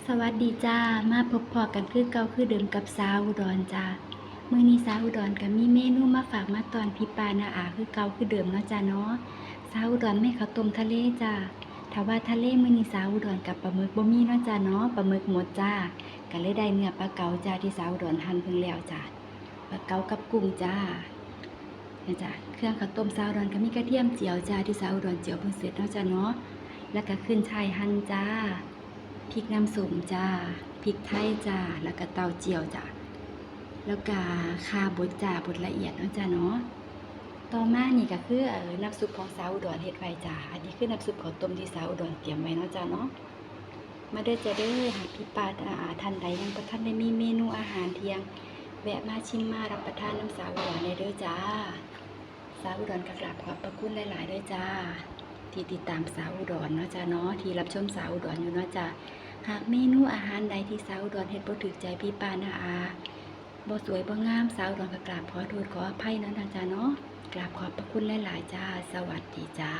ສະຫວັດດີຈ້າ ມາພົບພໍ້ກັນຄືເກົ່າຄືເດີມກັບສາວອຸດອນຈ້າ. ມື້ນີ້ສາວອຸດອນກໍມີເມນູມາຝາກມາຕ້ອນພີ່ປ້ານ້າອາຄືເກົ່າຄືເດີມເນາະຈ້າເນາະ. ສາວອຸດອນມີເຂົ້າຕົ້ມທະເລຈ້າ. ຖ້າວ່າທະເລມື້ນີ້ສາວອຸດອນກັບປາໝຶກບໍ່ມີເນາະຈ້າເນາະ, ປາໝຶກໝົດຈ້າ. ກໍເລີຍໄດ້ເນື້ອປາເກົາຈ້າ ທີ່ສາວອຸດອນຫັ່ນເພິ່ງແລ້ວຈ້າ. ປາເກົາກັບກຸ້ງຈ້າ. ນະຈ໊ະ ເຄື່ອງເຂົ້າຕົ້ມສາວອຸດອນກໍມີກະທຽມຈຽວຈ້າ ທີ່ສາວອຸດອນຈຽວເພິ່ງເສັດເນາະຈ້າເນາະ, ແລ້ວກໍຂຶ້ນຊ່າຍຫັ່ນຈ້າ, ພິກນ້ຳສົ້ມຈ້າ, ພິກໄທຈ້າ, ແລ້ວກໍເຕົ້າຈຽວຈ້າ, ແລ້ວກໍຂ່າບົດຈ້າ ບົດລະອຽດເນາະຈ້າເນາະ. ຕໍ່ມານີ້ກໍຄື ເອີ ນ້ຳຊຸບຂອງສາວອຸດອນເຮັດໄວ້ຈ້າ. ອັນນີ້ຄືນ້ຳຊຸບເຂົ້າຕົ້ມທີ່ສາວອຸດອນຕຽມໄວ້ເນາະຈ້າເນາະ. ມາເດີຈ້າເດີ ຫາກພີ່ປ້າອາທ່ານໃດຍັງບໍ່ທັນໄດ້ມີເມນູອາຫານທ່ຽງ ແວະມາຊິມມາຮັບປະທານນຳສາວອຸດອນແດ່ເດີຈ້າ. ສາວອຸດອນກໍກາບຂອບພະຄຸນຫຼາຍໆເດີຈ້າ ທີ່ຕິດຕາມສາວອຸດອນເນາະຈ້າເນາະ, ທີ່ຮັບຊົມສາວອຸດອນຢູ່ເນາະຈ້າ. ຫາກເມນູອາຫານໃດທີ່ສາວອຸດອນເຮັດບໍ່ຖືກໃຈພີ່ປ້ານ້າອາ, ບໍ່ສວຍບໍ່ງາມ, ສາວອຸດອນກໍກາບຂໍໂທດຂໍອະໄພເນາະ ນະຈ໊ະເນາະ. ກາບຂອບພະຄຸນຫຼາຍໆຈ້າ. ສະຫວັດດີຈ້າ.